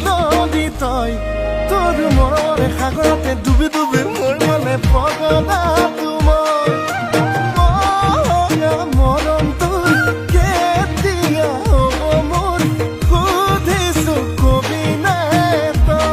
ললি তই। তোৰ মৰমৰে সাগৰতে ডুবি ডুবি মোৰ মনে পগলা তোমাৰ। মৰম তোৰ কেতিয়া হ'ব মোৰ, সুধিছো কবি নে তই?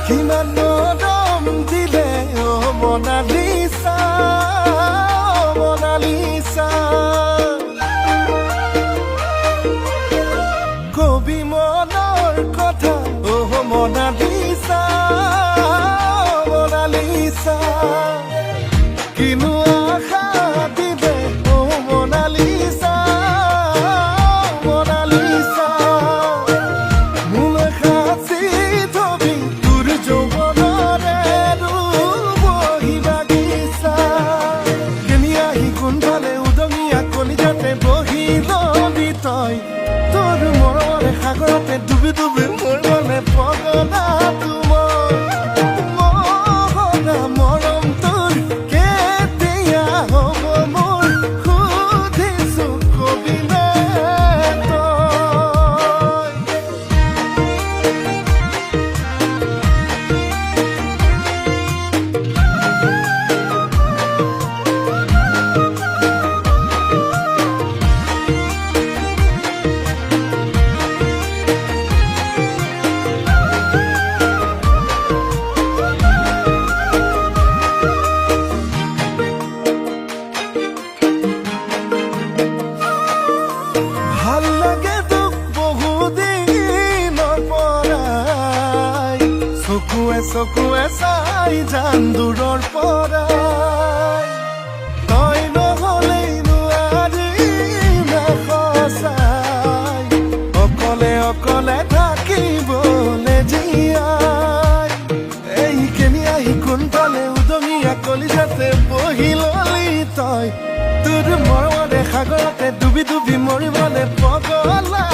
কিমান মৰম দিলে অ মনালিচা, মনালিচা। কবি মনৰ কথা অ মনালিচা, মনালিচা। কিনো আশা দিলে অ মনালিচা, মনালিচা। মোলৈ সাঁচি থবি তোৰ যৌৱনৰে ৰূপহী বাগিচা। কেনি আহি কোনফালে উদঙীয়া কলিজাতে বহি ললি তই। তোৰ মৰমৰে সাগৰতে ডুবি ডুবি মোৰ মনে পগলা তোমাৰ। মহনা মৰম তোৰ কেতিয়া হ'ব মোৰ, সুধিছো কবি নে তই? ভাল লাগে তোক বহুদিনৰ পৰাই, চকুৱে চকুৱে চাই যান দূৰৰ পৰাই। তই নহ'লেই নোৱাৰিম সঁচাই অকলে অকলে থাকিবলে জীয়াই। এই কেনি আহি কোনফালে উদঙীয়া কলিজাতে বহি ললি তই। তোৰ মৰমৰে সাগৰতে ডুবি ডুবি মৰিবলে পগলা।